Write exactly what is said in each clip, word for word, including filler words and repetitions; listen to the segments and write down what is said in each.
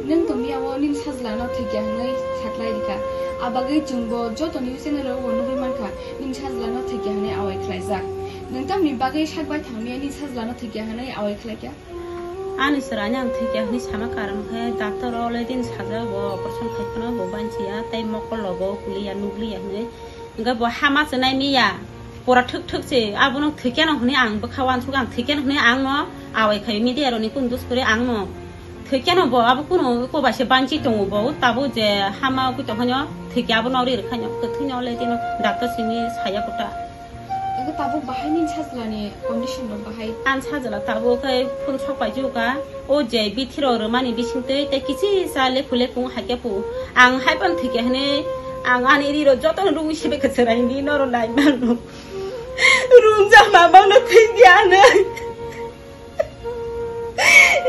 Nwng tongmiyao nini sajlano thwikya hwnwi saklai rikha. Abagwi chwngbo joto news channel-o nugwi mankha, nini sajlano thwikya hwnwi awai khlaijak. Nwng tamni bagwi sakbai thangmiya nini sajlano thwikya hwnwi awai khlaikha? Ani chwraino ang thwikya hwnwi sama karon khe doctor already sajak bo operation khai phano bo banchiya tei mokol rogo kuliya nugliya hwnwi. Hwnkhe bo hama se nai miya, pura thwk thwk se, abono thwikyano hwnwi ang bwkha uansuk, ang thwikyano hwnwi ang no awai khai media rokni kunu dos kwrwi ang no thwikyano bo abo kunu eko bai se banchi tongo bo, tabuk je hama ugui tongkhaino thwikya abo no ri rwkhaino kwthwino le tino doctor simi saya kota. Eko tabuk bahai nini sajlani condition rok bahai? Ang sajla tabuk khe phun sok pai juka. O je bithiro rwmani bisingtwi tei kichisa lephung lephung hai khe pu. Ang hai phano thwikya hwnwi ang ani riro jotono rungwi sebe khe chwrai di norok nai mano. Rungjak mamang no thwikya hwnwi.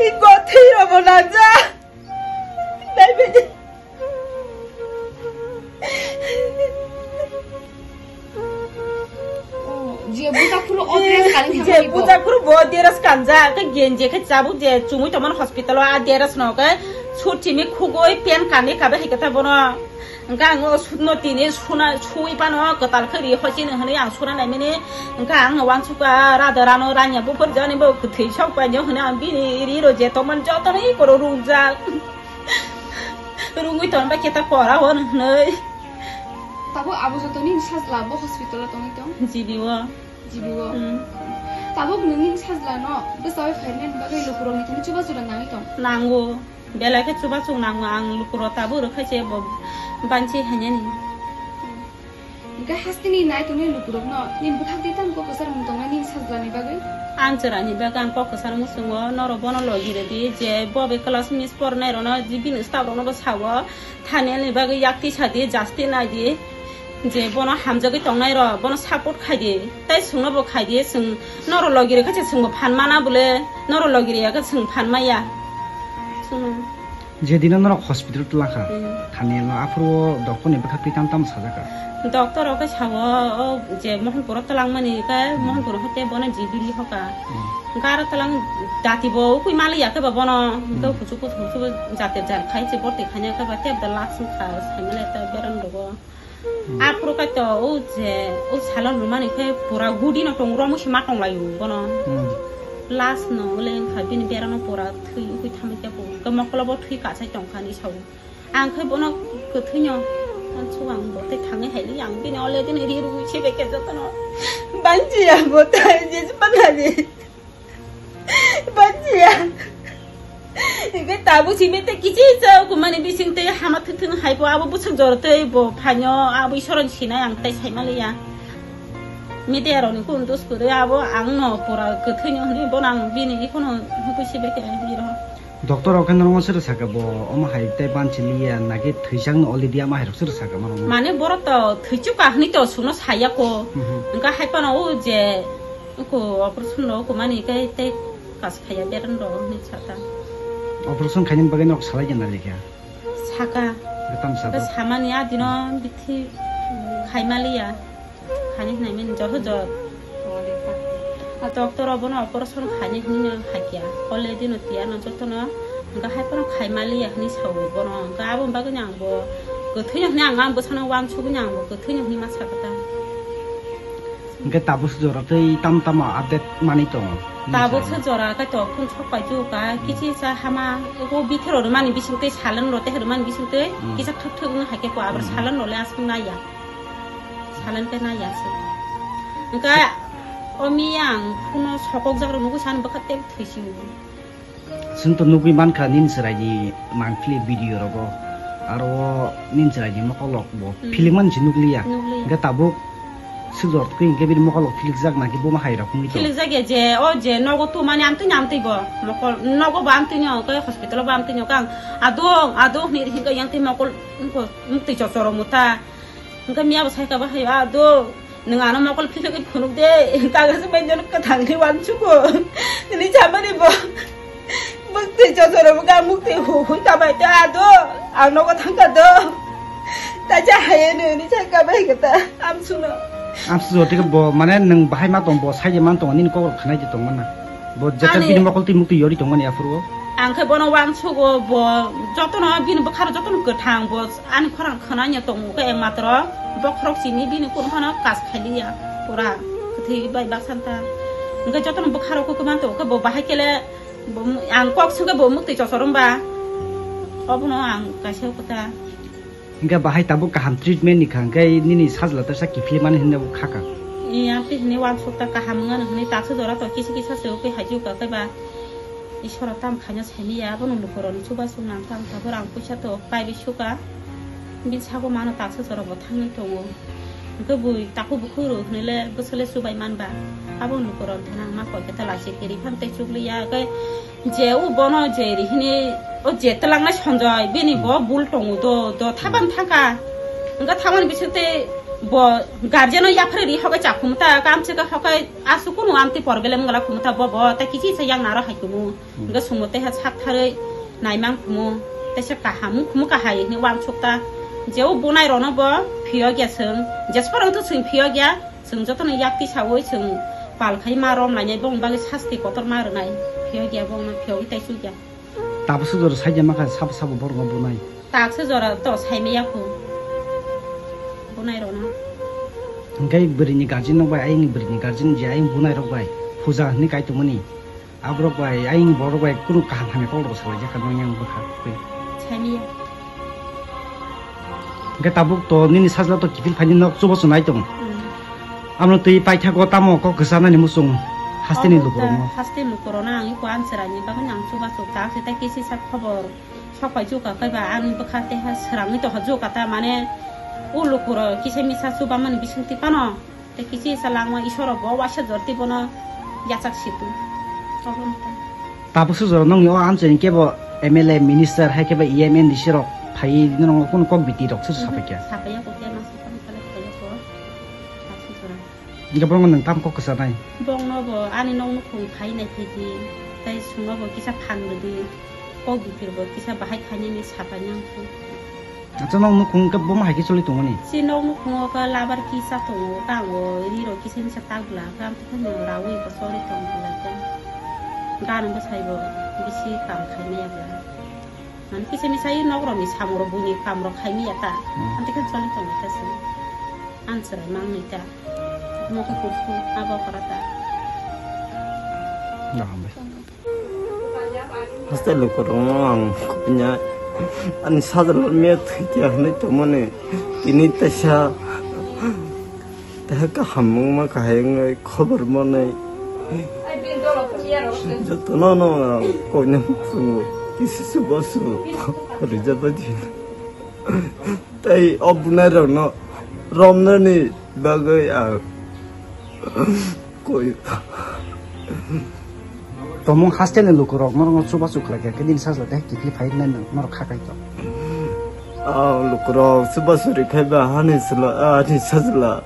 I kothwi robo nanja. Nai bede. Oh, je buja kuru o dress kani je buja kuru bo dress kanja, ke genje ke chabu je chumui tomon hospital o a dress no ke sut chimi khugoi pen kani kabe hai kata bono. Hwnkhe ang o sut no tini suna sui pano kwtal khe ri hochini hwnwi ang suna naimani. Hwnkhe ang uansukha rada rano ranya buphur jani bo kwthwi sok painyo hwnwi ang bini ri ro je tomon jotono i koro rungjak. Rungwi ton ba keta pora hwn hwnwi. Tabuk abo joto nini sajla bo hospital o tongwi tong? G B o. G B o. Hmm. Tabuk nwng nini sajla no bwchawi phainani bagwi lukurok ni thani chuba chuda nangwi tong? Nango. Belai khe chuba chuk nango ang lukurok tabuk rwkha se bo banchi hainani. Hmm. Hwnkhe hasteni nai tongnai lukurokno nini bwkhak twi tamo kok kwchar mung tongnai nini sajlani bagwi? Ang chwraini bagwi ang kok kwchar muchungo, norok bono logi rwdi je bo bai class miss pornairokno je bini staff rokno bo sao, Thanielni bagwi yak twi sadi, justice naidi je bono hamjagwi tongnairok bono support khaidi, tei chwngno bo khaidi, chwng norok logi rwkha se chwngbo phan mana bole, norok logi rwya khe chwng phan maya. Chwngno. Jedino norok hospital twlangkha, hmm, Thanielno, aphuru o doctorni bwkha twi tam tamo sajakha? Doctor o khe sao, o je Mohanpuro twlangmani khe, hmm, Mohanpuro hote bono G B li hoka. Hmm. Hwnkhe aro twlang dati bo ukui maliya khe ba bono, hwnkhe, hmm, kuchuk kuchuk kuchuk jate jar khai se borti khaina khe ba tei da last wngkha saimale ta beran rogo. Hmm. Aphuru kaitor o je o salon rwmani khe pura gudi no tongo, romo se ma tonglaio bono. Hmm. Last no le wngkha bini berano pura thwi wngwi thamwi khe bo hwnkhe mokolo bo thwi kasai tongkha hinwi sao. Ang khe bono kwthwino uansuk ang bo tei thangwi hai li ang bini already no ri rwui se bai khe jotono. Banchiya bo tai je panani. Banchiya. Hwnkhe tabuk simi tei kichisa kumani bising tei hama thwk thwk hai bo abo bwswk jora tei bo phaino abo Isoron sinai ang tai saima liya. Media rokni kunu dos kwrwi abo ang no pura kwthwino hwnwi bono ang bini kunu hukui se bai khe ri rw. Doctor rok khe norokno soiro sakha bo omo hai tei banchi liya naki thwijakno already ama hai rok soiro sakha mano? Mane borok to thwichukha hwnwi to chwngno sayako. Mhm. Wngkha hai phano o je Uko operation rok kumani khe tei kas khaiya beran rok hinwi sakha. Operation khainani bagwi nok salai gana lekha. Saka. Tamo sabo. Samani adino bithi khaima liya. Khani hinai mani joto jot. A doctor rok bono operation khainai hinwi no hakya. Kole dino tiya no jotono hwnkha hai phano khaima liya hinwi sawi bono. Hwnkha aboni bagwi no ang bo kwthwino hinwi ang, ang bwsano uansugwi no ang bo kwthwino hinwi ma sakha ta. Hwnkhe tabuk se jora tei tam tamo update manwi tongo? Tabuk se jora khe to phone sok pai jukha, hmm, kichisa hama, o bithoro rwmani bisingtwi, salon rok tei rwmani bisingtwi, hmm, kisa thwk thwk wng hai khe ko, abar, hmm, salon rok le aswk naiya. Salon khe naiya se. Hwnkhe o miya ang phone-o sokokjak rok nugwi sani bwkha tei thwi si o. Chwng to nugwi mankha nini chwraini mangpili video rogo, aro o nini chwraini mokolok bo, hmm, philikmani se nukliya. Nukliya. Hwnkhe tabuk swk jor twi hwnkhe bini mokolok philikjak naki buma hai rok wngwi tongo? Philikjak ya je, o je nogo tumani amtwini amtwi bo mokol, nogo bo amtwini o, tei hospital o bo amtwini o, kang adong adong hinwi hwnkhe yang tei mokol wngkha, muktwi chochoro muta. Hwnkhe miya bo sai kha ba hai, "A do, nwng ano mokol philogwi phunuk de, kaga se bai jono kwthang ni uansugo," hinwi samani bo. Muktwi chochoro bo ga muktwi hu hu samai te, "A do, ang nogo thang kha do." Taisa hai hinwi sai kha ba hai khe ta amsukno. Amsuk jora tei bo, mane, nwng bahai ma tong bo, sai je man tongo, nini kok rok khanai je tong mana. Bo jeta ani bini mokol twi muktwi yori tong mani aphuru o. Ang khe bono uansugo, bo jotono bini bwkharo jotono kwthang, bo ani khorang khwnanya tongo khe, ekmatro bokhorok simi bini kunu phano kas khailiya, pura kwthwi bai baksa ta. Hwnkhe jotono bwkharok khe kwmang tongo khe, bo bahai kele bo, ang kok swngkhe bo muktwi chochor wngba, obono ang kaisa kwta. Hingke bahai tabuk kaham treatment ni kha, hingke nini sajla tersa kiphilmani hinwi bo khaka. Iya, tei hwnwi uansuk ta kaham wngmani hwnwi taksa jora to kisa kisa se ukui haijuka khe ba Isoro tam khaina saimanya, abono lukurokni chubachu nang tang tabuk rang puisa to paibi suka. Bini sago mano taksa jora bo thangwi tongo. Hingke bui takhuk bukhuk rw hwnwi le bwswk le chubai manba. Abono lukurok thana ma koi khe ta lachi kiri phan tei chukliya khe. Je o bono je ri hini o je twlangnai Sanjoy, bini bo bul tongo do, do thaban thangka. Hwnkhe thamani bisingtwi bo guardian o yaphre ri hokai cha khumta, kamchwk hokai aswk kunu amtwi por belem wngla khumta bo, bo tei kichi sa yang naro hai kumu. Hwnkhe sumo tei ha sak tharwi naimang khumu, tei se kaham wng khumu kahai hini uansukta. Je o bunai rokno bo phiyokya chwng, jesphoro wngthu chwng phiyokya, chwng jotono yakti saui chwng pal khai ma rom lainai, bongni bagwi sasti kotor ma rwnai, phiyokya bongno phiyogwi tei chukya. Tabuk sujoro saikya makha sabo sabo borokno bunai. Taksa jora to saimaya khu bunai rokno. Hingke bwrwini guardian rok bai, ayang bwrwini guardian je ayang bunai rok bai puja hinwi kai tongmani. Aborok bai, ayang borok bai kunu kaham hamya kok rok salai jakha nang yang bwkha twi. Saimaya. Hingke tabuk to nini sajla to kiphil phaini nok chubachu nai tongo. Hmm. Amno twi paithago tamo kok kwsa nani muchung hasteni lukurokno. Haste lukurokno ang iko answerani bagwi ang chubachu ta se ta kisi sa khobor. Sok pai chuka kaiba ani bwkha teha srangwi tongkha chuka ta mane o lukurok kisa misa chubamani bisingtwi phano. Tei kichi sa langma Isoro bo waisa jorti bono yachak situ. Tabuk sujoro nongni o amchaini kebo M L A, minister, hai kebo E M, M D C rok phaiwi nongno kunu kok biti rok se sapaikha. Sapaiya kok ya, masa tang kale phaiya kok. Tabuk sujoro. Hingke borokno nwng tamo kok kwchanai? Bongno bo ani nok nukhung phai nai phaidi, tei sungno bo kisa phan rwdi, kok biphir bo kisa bahai khainani sapai nang khe. Acha, nok nukhung khe boma hai khe choli tongmani? Si nok nukhungo khe labar kisa tongo, tango, ri rok kisa misa tak bwla, kam khe no rawi bo choli tong bwla khe. Gana bwsai bo bisi kam khainai ya bwla. Mane kisa misa i nok rok ni samung rok buini kam rok khaimaya ta. Hmm. Amtwi khe choli tong khe se. Ang chwrai mang nai ta. Mo khe kusu abo kora ta. Gaham bai. Haste lukurokno ang kunya ani sajla miya thwikya hinwi tongmani tini teisa. Teha kaham wngma kahai wngwi khobor manwi jotono no ang koina muchungo kisi se bosu rijaba di. Tei o bunai rokno romnani bagwi ang koi. Tomung hasteni lukurok norokno chubachu khlaikha khe nini sajla tei kiphil phai nai norok kha kai to. Ah, lukurok chubachu rikha ba hani sila, ah, ani sajla.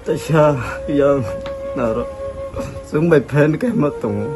Teisa yang naro. Chwng bai fan kaima tongo.